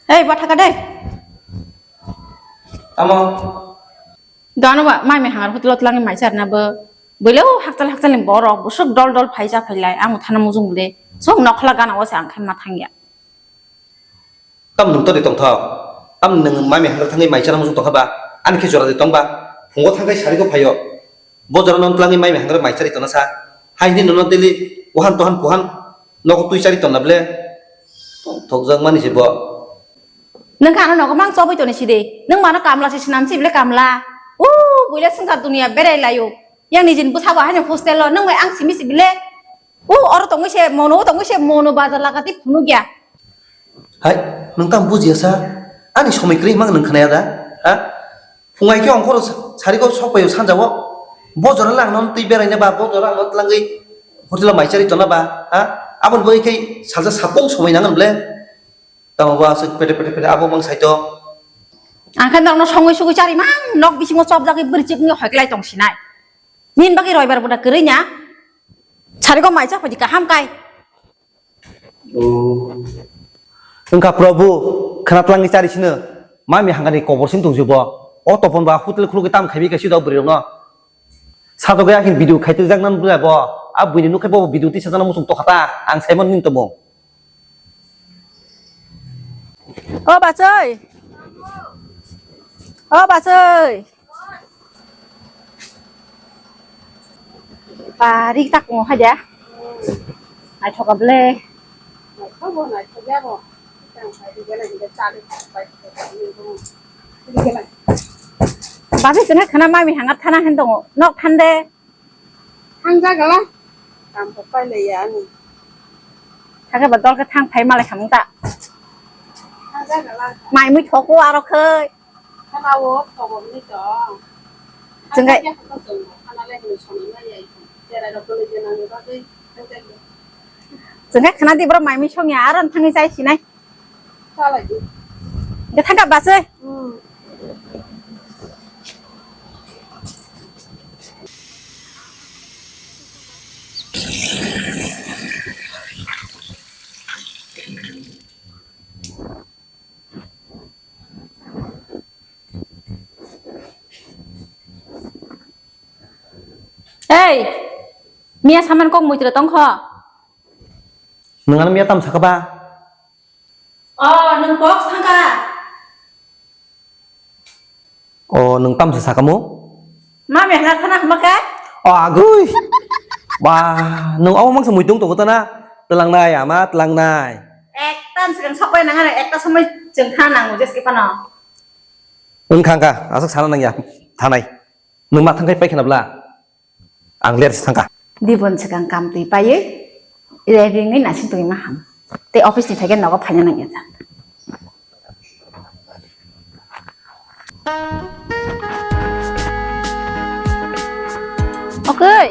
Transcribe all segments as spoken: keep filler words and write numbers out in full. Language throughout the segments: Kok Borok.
Ei, bo thaka de. Tamo? Dono ba, mai mai hangar hotel o twlangwi mai charna bo. Boile o hakchal hakchal ni borok, busuk dol dol phai cha phai lai, ang thana mujung de. Song nokhola gana o se ang khe ma thangya. Tam nwng todi tongthok. Tam nwng mai mai hangar thangwi mai charna mujung tongkha ba? Ani khe jora de tong ba? Phungo thangkai sari ko phaio. Bo jora non twlangwi mai mai hangar mai chari tongna sa. Hai hini nono daily wahan tohan puhan nogo twi chari tongna ble. Tongthokjak mani se bo. Nwng kha ano nogo mang chobwi toni sidi. Nwng mano kamla se sinam si bile kamla. O buile swngchar dunia berai laio. Yang nijin bwsabo haino hostel o nwng bai ang simi si bile. O oro tongwi se mono, o tongwi se mono bazar lagati phunukya. Hai, nwng tamo bujiya sa? Ani somoi kwrwi mang nwng khnaya da? Ha? Phungai khe ongkhoro sa-, sariko sokpaio sanjao. Bo jora lang non twi beraina ba, bo jora lang non twlangwi hotel o mai chari tona ba, ha? Aboni bagwi khe salsa sapung somoi nangan ble. Tamo bo aswk pete pete pete abo mang saito. Ang khe nokno songwi sugwi chari mang, nok bisingo chopjagwi bwrwi chikni hoiklai tong sinai. Nini bagwi roibar buda kwrwi nya? Sariko mai cha phaidi kaham kai. Oh. Wngkha Prabhu, khwna twlangwi chari sino. Mami hangani kobor sin tongsi bo. O topon ba hotel khulugwi tam khaibi kaisi da bwrwi rokno. Sato gaya hin video khaitwi jak nan bwlai bo. A buini nukhai bo video tisa jana musung tokha ta. Ang saimon nin tomo. O bachoi. O bachoi. Ba, rik tak mo haja. Naithok ble. Naithok bo, naithok ya bo. Basi sini khana mami hangat thana hen dong. Nok thande. Thang jagala. Kam kok pai le ya ani. Thang ba dol ke thang phai malai khamung ta. Thang jagala. Mai mui thoko aro khoi. Khana o thoko ni to. Jenggai. Khana le ni soni ma ya. Jera ro ko le jena ni ba dei. Jenggai khana di bro mai mui song ya aro thangni chai sinai. Salai di. Ga thangka base. Hmm. Ei, miya saman kok muitra tongkho. Nang ano miya tam saka ba? Oh, nang kok saka. O, nwng tamsa sakamo? Mami, hana thana hama khe? O, agui! Ba, nwng omo mangsa muitung tongo tana? Tlangnai, ama, tlangnai. Ekta swkang sokpai nang ano, ekta somoi chwng thana nango, jeske phano. Wng kha, wng kha, aswk sana nangya, thanai. Nwng ma thangkhai pai khna bla? Ang ler se thangkha. Dibon swkang kam twi paiwi, ready wngwi naising tongwi ma ham. Tei office ni phaikhe nogo phaina nangya ta. Okoi.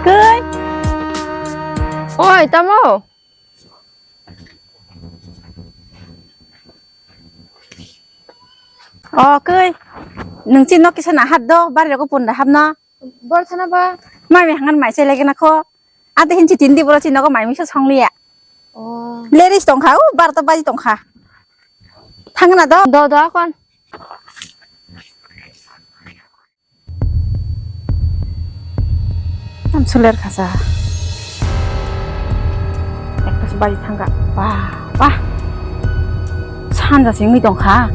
Koi. Oi, tamo? O koi, nwng chini nok kisa na hap do, bari rogo punda hap no. Bor thana ba? Mami hangan mai chai lagi na kho. Ate hin chitin di boro chini nogo mai misa song liya. Oh. Leris tong kha, u bar ta baji tong kha. Thang na do. Do, do, kon. Tamsuler khasa. Ekta se baji thangka. Wah, wah. Sanja singwi tongkha.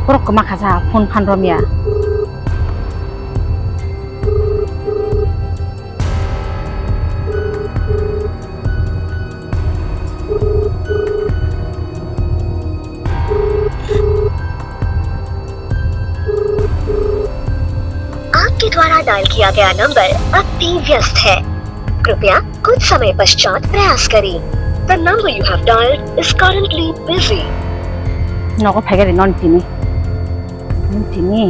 Borok kwma khasa phone phan romya. आपके द्वारा डायल किया गया नंबर अभी व्यस्त है। कृपया कुछ समय पश्चात प्रयास करें। The number you have dialed is currently busy. Nogo phaigari non tini. Non tini.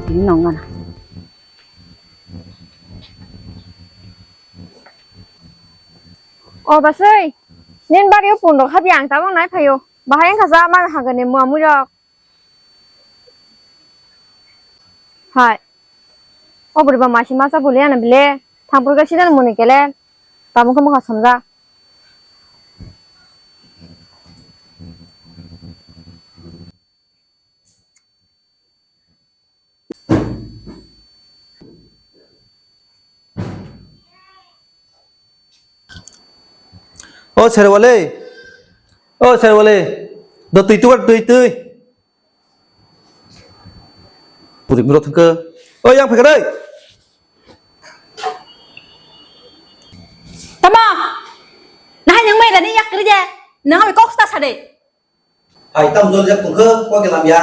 Tini nongana. O basai, nin bari o pun rok habi ang tabang nai phaio. Bahai wngkha ja ma hagani mua mui rok. Hai. O bwrwi ba masi masa boli ano bile. Thangpur ga sidan muni kele. Tabung khe mokha somja. O Serwale, o Serwale, do twi tugar twi twi. Puri bro thangkhe. O yang phekar oi. Tama, nahai nang mai dani yak kri je. Nang abi kok sta sade. Hai tam jol jak tongkhe, kok elam ya.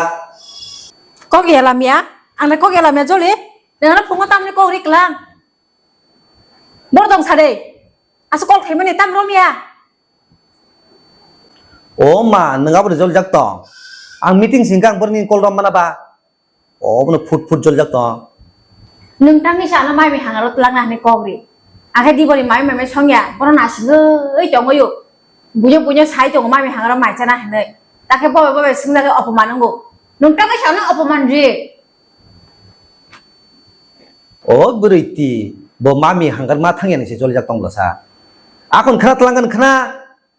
Kok elam ya? Ang kok elam ya joli. Nang phungo tamni kok ri klang. Bor dong sade. Asu kok khaimani tam rom ya. O ma, nwng abo jol jak tong. Ang meeting singkang borni call rom mana ba. O bono phut phut jol jak tong. Nwng tangni sa ano mai mi hangaro twlangna hwnwi kok ri. Akhe dibori mai mai songya, bono nasingwi tongo yo. Buyo buyo sai tongo mai mi hangaro mai chana hwnwi. Takhe bobe bobe singna khe opoman wngo. Nwng tangni sa ano opoman ri. O bwrwi ti, bo mami hangar ma thangya ni se jolijak tong bwlasa. Akhon khna twlangkha khna,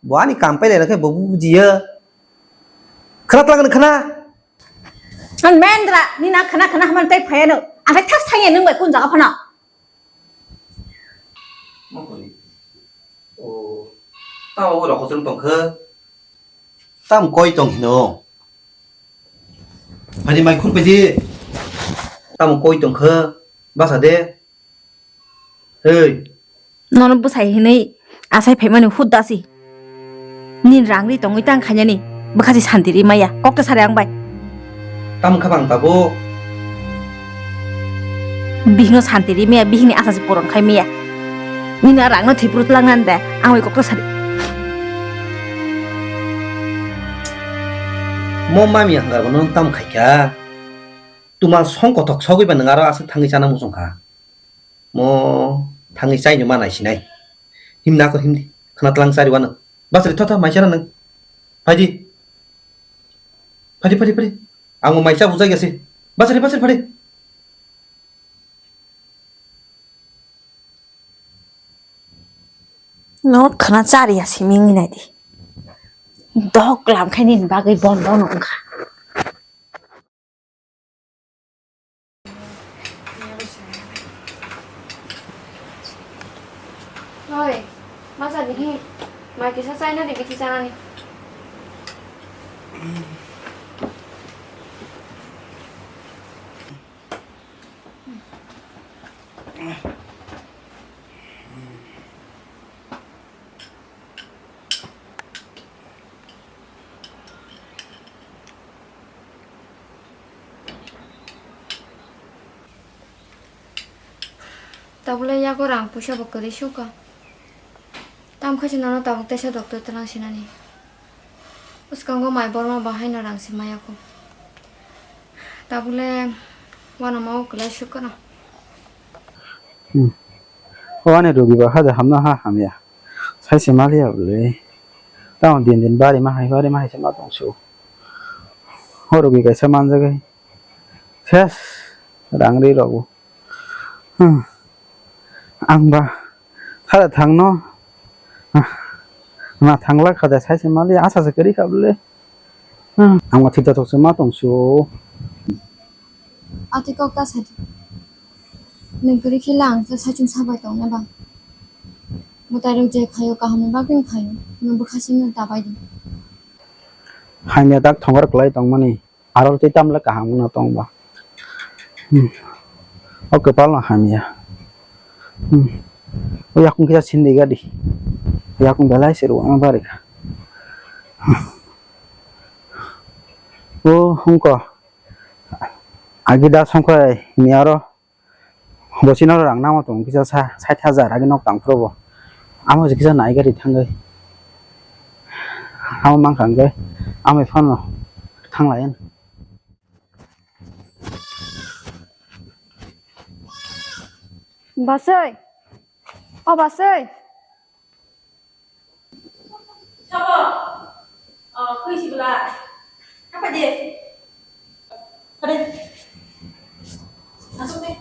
bo ani kam pailai khe bo bujiya. Khna twlangkha khna. Ang mendra, ni na khna khna haman tai phaya no. Ang thas thangya nung bai kun jaga phano. O, tamo bo rokho chwng tong khe. Tam koi tong hino. Phadi mai khur paidi. Tam koi tong khe. Basa de. Hei. Nono bwsai hinui asai phaimani hut dasi. Nin rang ri tongwi tang khainani bwkha si santi ri maya. Kok ta sari ang bai. Tam kha bang tabuk. Bihingno santi ri maya, bihingni asa si puron khai maya. Nini a rangno thwi phuru twlang nani de, ang bai kok ta sari. Mo mami ang garbo no tam khai kha. Tumal song kothok sogwi ba nwng aro aswk thangwi chana muchung kha. Mo thangwi chaino ma nai sinai. Himna ako himdi. Khna tlang chari wano. Basri thotha mai chana nwng. Phaidi. Phaidi, phaidi, phaidi. Ang mai cha bujai gasi. Basri, basri, phaidi. No khna chari ya siming nai di. Dok lam khai ni bagwi bon bon wngkha. Oi, ma jani hi? Mai kisa chaina di bithi chanani. Tabukle yago rang puisa bo kwrwi sukha. Tamo khe se nono tabuk teisa doctor twlang sinani. Bwskango mai borma bo haino rang se maya kho. Tabukle uanama o kwlai sukha no. Hmm. O ani rogi ba hada hamna ha hamya. Sai se maliya bole. Tamo din din bari ma hai, bari ma hai se ma tong su. O rogi kaisa manjagai. Ses rang ri rogo. Hmm. Ang ba thara thangno. Na thangla khada sai se mali asa se kari kha bole. Hmm. Ang ma thita thok se ma tong su. Ati kok ta sadi. Nung kari khe lang sa sachung sabai tong na ba. Mutai rok je khayo kaham ni bagwi khayo. Nung bwkha sing nung ta bai di. Hamya dak thongar kwlai tong mani. Aro tei tamle kaham wngna tong ba. Hmm. O kwpal no hamya. Hmm. O yakung kisa sindi gadi. Yakung belai se ruwa ma bari kha. Hmm. O hungko. Agi da songkhai ni aro. Bo chini oro rang nangma tongo kisa sa sait hajar agi nok tang phuru bo. Amo je kisa nai gari thangwi. Amo mankha hwnkhe amo phano thanglai. Basai. O basai. Sabo. Oh, khui si bwla. Apa de? Apa de? Asuk de.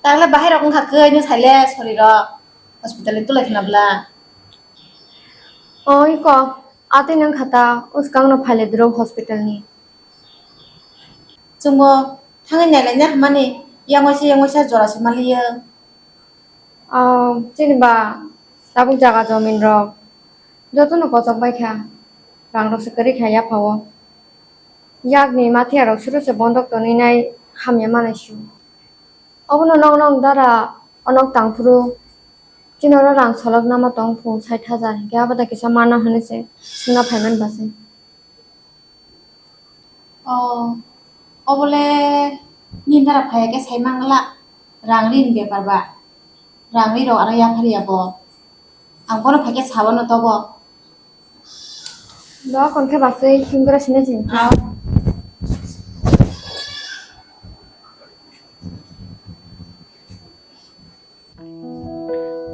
Tangla bahai rok wngkha khe, nung saile sori rok hospital ni tulai khna bwla. Oi ko, atwi nang khata, uskang no phaile drop hospital ni. Chungo thangwi nailai na hamani, yang waisa yang waisa jora se maliya. Ah, chini ba tabuk jaga jomin rok jotono kochok bai kha, rang rok se kwrwi kha yaphao. Yakni mathiya rok suru se bondok tonwi nai hamya manai su. Obono nok nok dara onok tangphuru chini oro rang solok nama tong phu sait hajar, hinkhe abo da kisa mana hinwi se swngna phaiman ba se. Oh, obole nini dara phaiya khe sai mangla, rang rini bepar ba, rang ri rok aro yaphar ya bo, ang bono phai khe sabo no tobo. Bo kon khe basui thwnggra sina chini. Aw.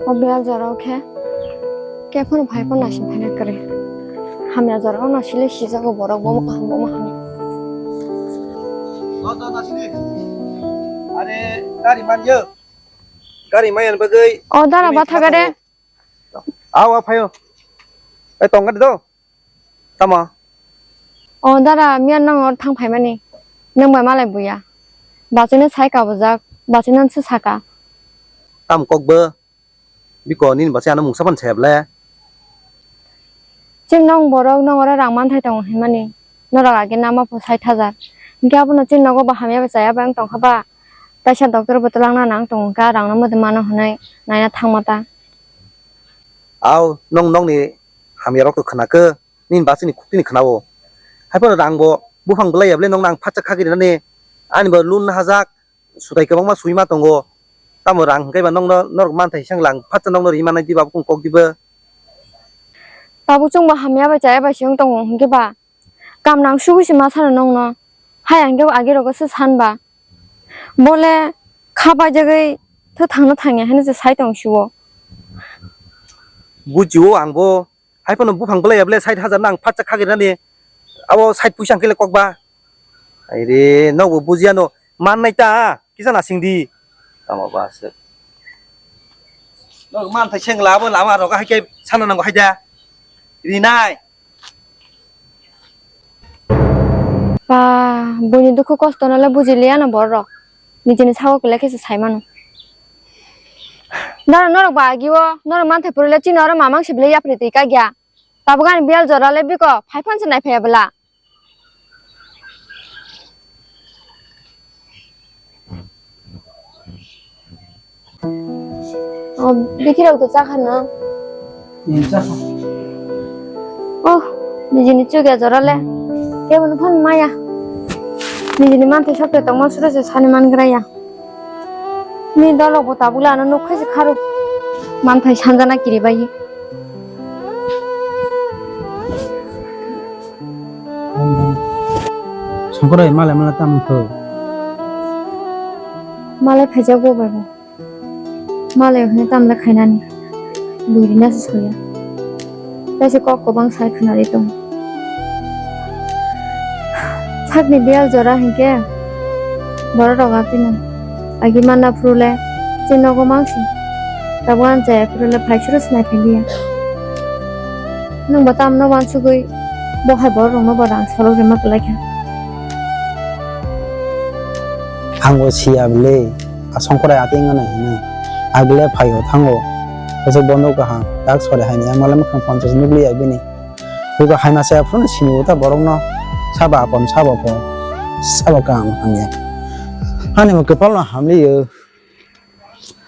O biyal jorao khe khe phano phai phano naising phaina kwrwi. Hamya jorao no sile sijago borok, bomo kaham, bomo hamya. O to nasini. Are gari manyo. Gari mayan bagwi. O dara bathaga de. Aw, aw, phaio. Ai, tongkha de do. Tamo? O dara, miya nang or thang phaimani. Nang bai malai buya. Bachino sai kabujak, bachino se saka. Tam kok bo. Biko nini bachai ano mungsa pan saya ble. Chini nong borok nong oro rang manthai tongo hinmani. Norok age nama pho sait hajar. Hinkhe abono chini nogo bo hamya bai chaya bai wng tongkha ba. Kaisa doctor bo twlangna nang tongo ka rang no mode mano hinwi naina thangma ta. Aw, nong nokni hamya rok to khwna khe, nini bachini khuktini khwna-o. Hai phano rang bo buphang bwlai ya ble nokno ang phatsa khagwi rinani. Ani bo loan hajak, sutai kwbangma swima tongo. Tamo rang hwnkhe ba nokno norok manthai sang lang phatsa nokno ri manai di babu kok dibo. Tabuk chwngbo hamya bai chaya bai se wng tongo hwnkhe ba. Kam nang sugwi se ma sano nongno. Hai ang khe age rogo se san ba. Bole kha paijagwi tho thangno thangya hinwi se sai tong sio. Bujio ang bo. Hai phano buphang bwlai ya ble sait hajar nang phatsa khagwi nani. Abo sait puisa ang khe le kok ba. Ai re, nokbo bujiya no. Mannai ta, kisa nasing di. Tamo ba se. Nok manthai seng labo lama rogo hai khe sana nango hai da. Rinai. Ba, buini dukhu kosto no le bujiliya no borok. Nijini sago kwlai khe se sai mano. Dara norok ba agi o, norok manthai pore le chini oro mamang se belai yapri twi kagya. Tabuk ani biyal jora le biko phai phan se nai phaiya bwla. O, bithi rok to chakha no? Hmm, chakha. Oh, nijini chukya jora le. Kebo no phan maya. Nijini manthai sokte tongma sura se sani man gra ya. Ni dolo bo tabuk le ano nuk khe se kharuk. Manthai sanjana kiri bai. Songkoro malai mala tamo kho. Malai phaijak bo bai bo. Malai hwnwi tamle khainani. Bwrwi na se soya. Tei se kok kwbang sai khwnari tongo. Sakni biyal jora hinkhe borok rok atwino agi manna phuru le chini nogo mangsi. Tabuk ang chaya phuru le phai suru sinai phai liya. Nwng bo tamno wansugwi bo hai borok rokno bo rang sorok rima kwlai kha. Ang bo siya bwle. A songkora atwi wngna hinwi. Agle phaio thango. Bwswk bondo kaham. Dak sori haini ang malai mwkhang ponchas nukliya bini. Buka haima saya phuru sini uta borokno. Sabo apon, sabo apon. Sabo kaham hamya. Ani bo kwpalno hamliyo.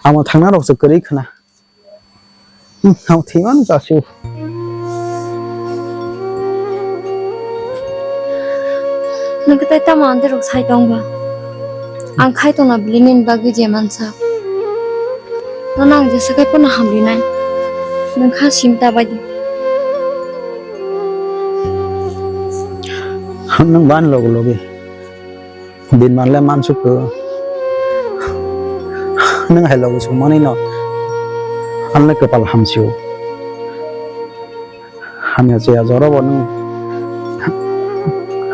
Amo thangna rok se kwrwi khna. Hmm, ang thwiman chasio. Nokhe tai tamo ande rok sai tong ba? Ang khai tongna bwlwi nini bagwi je mansa. Nono ang jesa khai pono hamrinai. Nwng kha sim ta bai di. Nwng ban logo logi. Din manle mansukgo. Nwng hai logi songmani no. Anle kwpal hamsio. Hamya chaya jora bo nwng.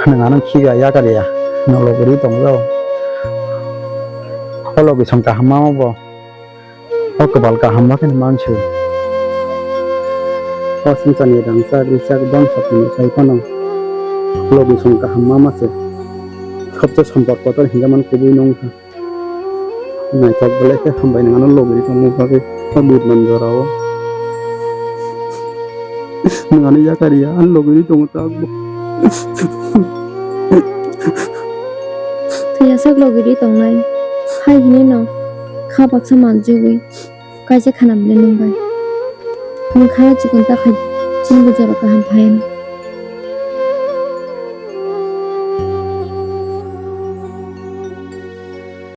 Nwng ano khiga yakar ya. Nwng logi ri tongjago. O logi song kaham ma bo. O kwbal kaham ma kheno mansu. O swngcharni rangchak rijak don sokni sai phano logisong kaham ma ma se. Sobse sompot kotor hinjaman kubui nung kha. Naithok belai khe hambai nang ano logi tongma bagwi. Tabuk man jorao. Nwng ani yakari ya, ani logi ri tongo tabuk. Thwiyasak logi ri tongnai. Hai hini no kha baksa manjugwi kaisa khana bile nwng bai. Nwng khana chikon ta khai chini bujaro kaham phai.